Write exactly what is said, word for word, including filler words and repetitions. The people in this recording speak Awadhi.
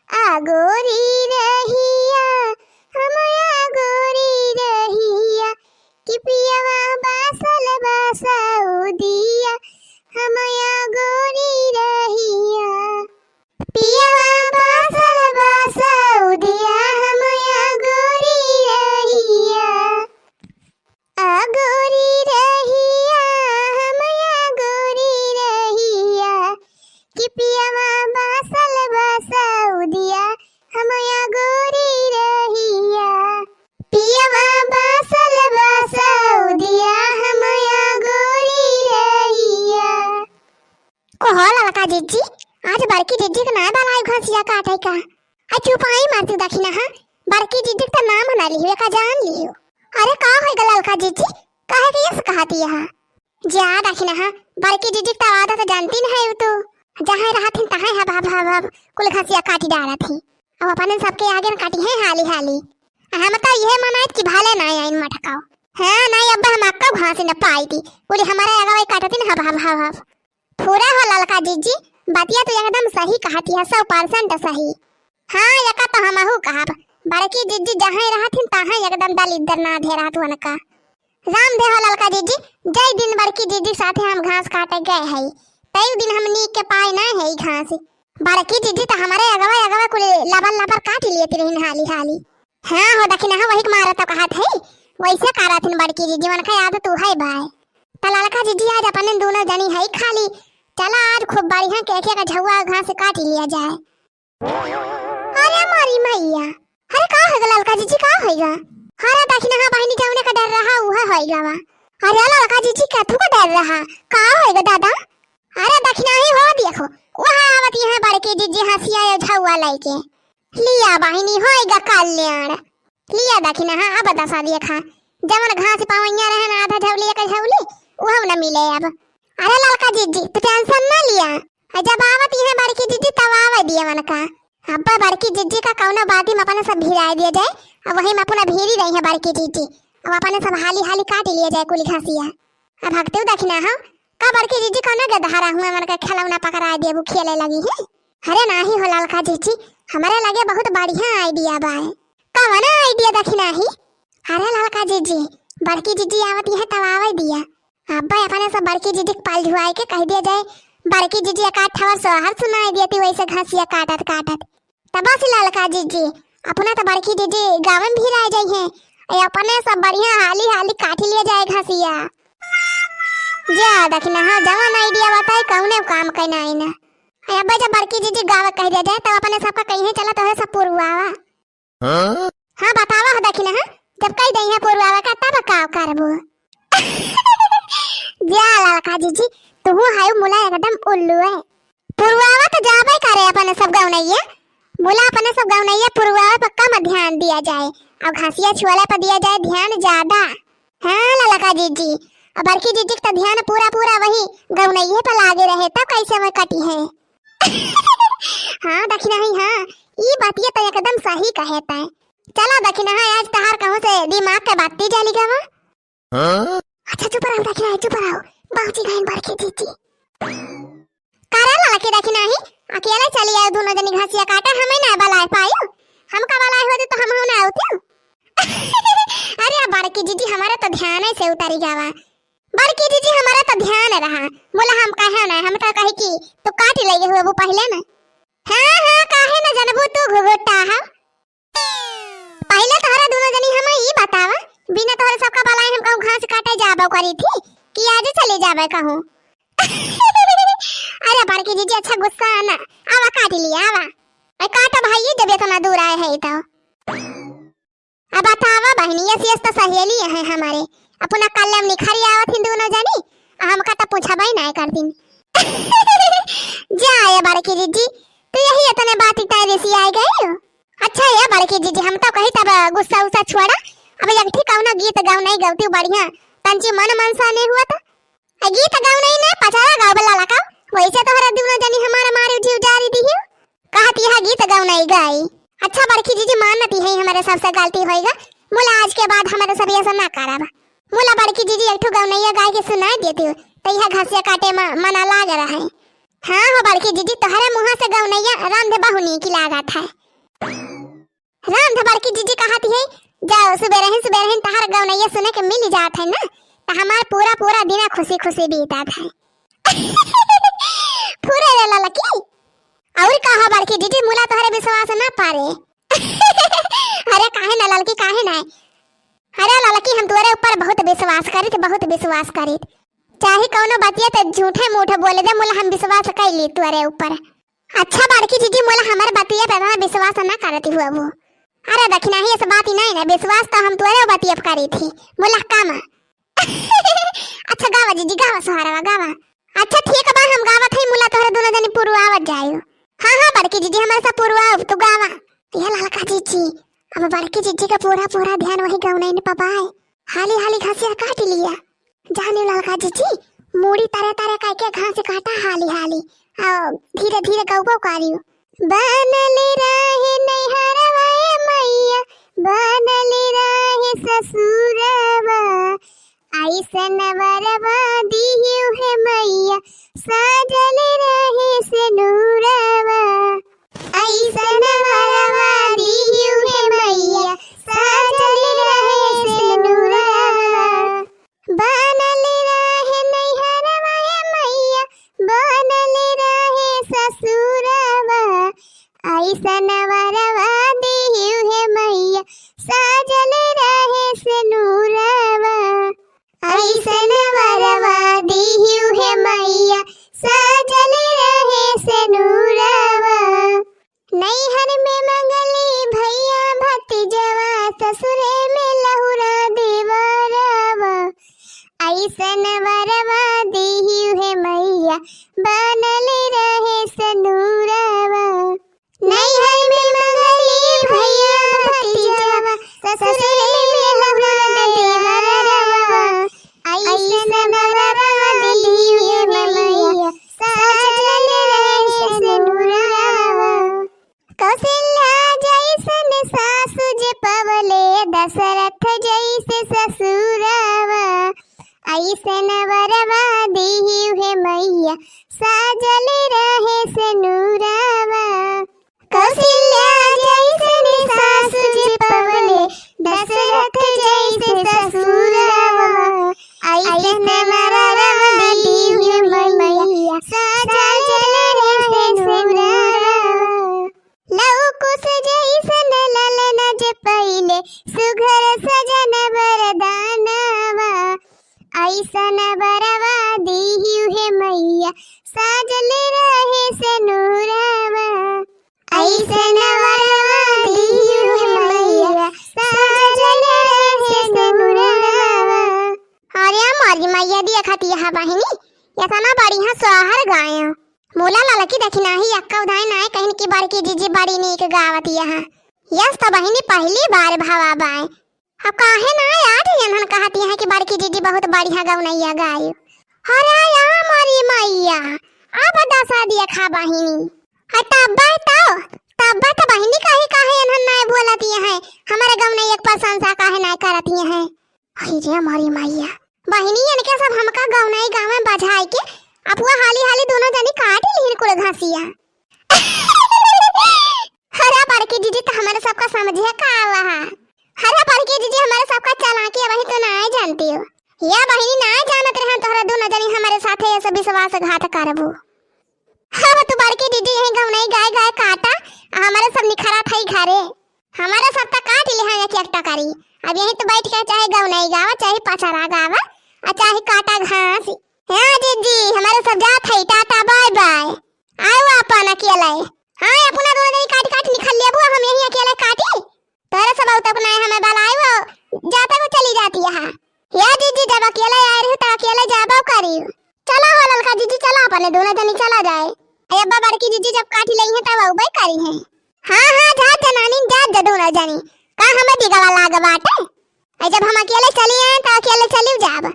आ गोरी रहिया, हम आ गोरी रहिया, कि पियवा बासल बा सऊदिया, हम आ गोरी रहिया। पियवा बासल बा सऊदिया, हम आ गोरी रहिया। आ गोरी रहिया, हम आ गोरी रहिया, कि पियवा बासल बा सऊदिया, हम आ गोरी रहिया। पियवा बासल बा सऊदिया, हम आ गोरी रहिया। कहो ललका जिज्जी, आज बड़की जिज्जी के नाय बलाइउ घसिया काटे का? आ चुपाई मारती दखिनहा, बड़की जिज्जी के त नाम ना लिहिउ, एका जान लिहिउ। अरे का होइगा ललका जिज्जी, काहे के यस कहती है? जा दखिनहा, बड़की जिज्जी के त आदत जानती न है तू, जहाँ रहत हिन तहाँ हब हब हब हब कुल घसिया काटी डारत ही। अब अपने सबके आगे न काटी है हाली हाली। हम त इहे मनाइत कि भले ना आइन मटकाओ। हाँ, ना अब हम अक्का घास न पाई थी, बोली हमारे अगवा काटती न हब हब हब हब। पूरा हो ललका जिज्जी, बतिया तो एकदम सही कहती है, सौ percent सही। हाँ, एका तो हमहू कहब, बड़की जिज्जी जहाँ रहत हिन, तहाँ एकदम दलिद्दर ना धे रहत उनका। राम दे हो ललका जिज्जी, जय दिन बड़की जिज्जी साथे हम घास काटे गए हई, तई दिन हम नीक के पाए ना है घास। बड़की जिज्जी तो हमारे अगवा अगवा कुल लबर लबर काट लिए ती रहिन हाली हाली। हाँ हो दखिनहा, वही के मारा तो कहत है, वैसे करत हिन बड़की जिज्जी, उनका आदत उहै बाय। त ललका जिज्जी आज अपने दोनों जनी है खाली, चला आज खूब बढ़िया के एक एक झौआ घास काट लिया जाए। अरे मोरी मैया, अरे का होइगा ललका जिज्जी, का होइगा? अरे दखिनहा बहिनी, जौने का डर रहा उहै होइगा वा। अरे ललका जिज्जी, का तू का डर रहा, का होइगा दादा? अरे दखिनहा ही हो देखो, वहाँ आवत यहाँ बड़की जिज्जी हंसिया या झौआ लइके। लिया बहिनी, होइगा कल्याण। लिया दखिनहा, अब दसा देखा, जवन घास पवैया रहे ना आधा झौली एक झौली, उहौ न मिले अब। अरे ललका जिज्जी, तू tension ना लिया, आ जब आवत इहाँ बड़की जिज्जी तब आवे दिया मन का। अब्बा बड़की जिज्जी का कौनो बाती में अपने सब भिराए दिया जाए, अब वही में अपना भीरी रही है बड़की जिज्जी, अब अपने सब हाली हाली काट लिया जाए कुली घासिया। अब भगते दखिनहा, का बड़की जिज्जी कौनो गदहरा हुआ मन का खिलौना पकड़ा दिया, वो खेले लगी है। अरे नाही हो ललका जिज्जी, हमारे लगे बहुत बढ़िया idea बा। कवन idea दखिनहा? अरे ललका जिज्जी, बड़की जिज्जी आवत है तब आवे दिया। अब्बा अपने सब बड़की जिज्जी के पाल झुआई के कह दिया जाए, बड़की जिज्जी एक आध ठवर सोहर सुनाई दिया ती वैसे घासिया काटत काटत। तब बस ललका जिज्जी, अपना तो बड़की जिज्जी गाँव में भिराए जाई है, ए अपने सब बढ़िया हाली हाली काट लिया जाए घासिया। जा दखिनहा, जवन idea बताई कौने काम के नाही ना। ए अब्बा जब बड़की जिज्जी गाँव कह दिया जाए तब अपने सबका कहीं चला तोहरे सब पुरवावा। हाँ? हाँ, बतावा हो दखिनहा, जब कह दई है पुरवावा का तब का करबो? जा ललका जिज्जी, तू है मुला एकदम उल्लू है। पुरवावा तो जाबे करे अपने सब गौनैया, मुला अपने सब गौनैया पुरवावा पर कम ध्यान दिया जाए और घासिया छुअला पर दिया जाए ध्यान ज्यादा। हाँ ललका जिज्जी, और बड़की जिज्जी के तो ध्यान पूरा पूरा वही गौनैये पर लागे रहे, तब कैसे में कटी है। हाँ दखिनहा, हाँ, ई बतिया तो एकदम सही कहे तै। चला दखिनहा, आज तहार कहूँ से दिमाग के बाती जली गवा। हाँ? अच्छा चुप रहो दखिनहा, चुप रहो, बाबूजी गए बड़की जिज्जी। करे ललकी दखिनहा, अकेले चली आयो दोनों जनी घासिया काटे, हमें ना बलाए पायो, हमका बलाए होते तो हम ना होते। अरे बड़की जिज्जी हमारा तो ध्यान से उतरी गवा। बड़की जिज्जी हमारा तो ध्यान रहा, बोला हम कहे ना, हम तो कहे कि तू काट ले हुए वो पहले ना। हाँ हाँ, काहे ना जनबू तू घुघुटा है। पहले तोहरा दोनों जनी हमें ई बतावा, बिना तोहरे सबका बलाए हम कहूँ घास काटे जाबो करी थी कि आज चले जाबे कहूँ? अरे बड़की जिज्जी अच्छा गुस्सा है ना, आवा काट लिया आवा। ए काटा भाई जब इतना दूर आए है तो। अब बतावा बहिनी, यस यस तो सहेली है हमारे, अपना कल्लम निखरी आवत ही दोनों जनी, आ हमका तो पूछबे ना कर दिन। जा ए बड़की जिज्जी, तू यही इतने बात इतना रिसियाई गई हो। अच्छा ए बड़की जिज्जी, हम तो कही तब गुस्सा उस्सा छोड़ा, अब एक ठीक कौनो गीत गाओ नहीं गौती बढ़िया, तंची मन मनसा नहीं हुआ तो। आ गीत गाओ नहीं ना, पचारा गाओ बल्ला लगा, वैसे तोहरा दोनों जनी हमारा मारे जीव जारी दी हो। कहती है गीत गाओ नहीं गाई। अच्छा बड़की जिज्जी मान नती है, हमारे सबसे गलती होएगा, मुला आज के बाद हमारे सब ऐसा ना करब। मुला बड़की जिज्जी एक ठो गौनैया गाय के सुनाई देती हो, तो यह घसिया काटे म-, मना लाग रहा है। हाँ हो बड़की जीजी, तोहरे मुँहा से गौनैया रंध बहु नीक लागत है। रंध बड़की जीजी कहत है, जाओ सुबेरहिन सुबेरहिन तोहर गौनैया सुने के मिल जात है ना, त हमार पूरा पूरा दिना खुशी खुशी बीतत है। फुरे रे ललकी। और का हो बड़की जीजी, मुला तोहरे विश्वास ना पारे। अरे काहे ना ललकी, काहे ना? अरे ललकी, हम तोरे ऊपर बहुत विश्वास करित, बहुत विश्वास करित। चाहे कौनो बतिया ते झूठे मूठे बोले दे, मुला हम विश्वास कैली तोरे ऊपर। अच्छा बड़की जीजी, मुला हमर बतिया पे इतना विश्वास ना करती हुआ वो। अरे दखिनाही, ऐसा बात ही नहीं ना, विश्वास तो हम तोरे बतिया पे करित ही। मुला कामा। अच्छा गावा जीजी, गावा सोहरवा, गावा। अच्छा ठीक बा, हम गावत हई, मुला तोहरे दोनों जनी पुरवावत जाइयो। हाँ हाँ बड़की जीजी, हमरे सब पुरवाओ, तू गावा। ये ललका जीजी, अब बड़की जीजी का पूरा पूरा ध्यान वही गौनैन पे बाय। हाली हाली घासिया काट लिया। जानी ललका जीजी, मूड़ी तरे तरे करके घास काटा हाली हाली, और धीरे धीरे गौबो करियो। बनल रहे नैहरवा ए मैया, बनल रहे ससुरवा, ऐसन वरवा दिहु हे मैया, साजल रहे सेनुरवा। ऐसन वरवा दिहु हे मैया, साजल रहे सेनुरवा। बनल रहे नैहरवा ए मैया, बनल रहे ससुरवा, ऐसन वरवा दिहु हे मैया, साजल रहे सेनुरवा। ऐसन वरवा दिहु हे मैया, साजल रहे सेनुरवा। नैहर में मंगली भैया भतीजवा, ससुरे में लहुरा देवरवा। ऐसन वरवा दिहु हे मैया, बनल रहे सेनुरवा। नैहर में मंगली भैया भतीजवा, ससुरे में लहुरा देवरवा। ऐसन वरवा दिहु हे मैया, साजल रहे सेनुरवा। कौशल्या जैसन सासु जे पवले, दशरथ जैसे ससुरवा। ऐसन वरवा दिहु हे मैया, साजल रहे सेनुरवा। कौशल्या जैसन सासु जे पवले, दशरथ जैसे ससुरवा। ऐसन वरवा दिहु हे मैया, साजल रहे सेनुरवा। लव कुश जैसन ललन जे पइले, सुघर सजन वरदानवा। ऐसन वरवा दिहु हे मैया, साजल रहे सेनुरवा। ऐसन वरवा दिहु हे मैया, साजल रहे सेनुरवा। अरे मोरी मैया, देखत यह बहिनी, एतना बढ़िया सोहर गायो। मुला ललकी दखिनाही अक्का उधाई नाय कहिन कि बड़की जीजी बड़ी नीक गावत यह। यस त बहिनी पहली बार भवा बाय। अब काहे ना आज एनहन कहत यह कि बड़की जीजी बहुत बढ़िया गौनैया गायो। अरे या मोरी मैया, अब दसा देखा बहिनी। है तब्बा तो, तब्बा तो बहिनी कही काहे एनहन नाय बोलत यह, हमारे गौनैया के प्रशंसा काहे नाय करत यह। अरे मोरी मैया, बहिनी इनके सब हमका गौनई गाँव में बजाई के अपुआ हाली हाली दोनों जनी काट लिहिन कुल घासिया। हरा बड़की जीजी तो हमारे सबका समझे का आवा है। हरा बड़की जीजी हमारे सबका चालाकी वही तो ना जानती हो। या बहिनी ना जानत रहे तोहरा दोनों जनी हमारे साथे ऐसे विश्वासघात करबू। अब तू बड़की जीजी यही गौनई गाय गाय काटा, आ हमारे सब निखरा था घरे। हमारे सब तक काट लिहा एक एक टकरी। अब यही तो बैठ के चाहे गौनई गावा, चाहे पचरा गावा, आ चाहे काटा घास। हाँ जीजी, हमारे सब जात है, टाटा बाय बाय। आओ अपन अकेले। हाँ, अपना दोनों जनी काट काट निखर लेबू, हम यही अकेले काटी। तोरे सब आउत अपना हमें बलायो, जाता को चली जाती है। या जीजी, जब अकेले आए रही तो अकेले जाबो करी। चला हो ललका जीजी, चला अपने दोनों जनी चला जाए। अरे अब्बा बड़की जीजी जब काटी लई है तब अउबे करी है। हाँ हाँ, जा जनानी जा, जा दोनों जनी। का हमें दिगवा लाग बाटे? अरे जब हम अकेले चली आए तो अकेले चली जाब।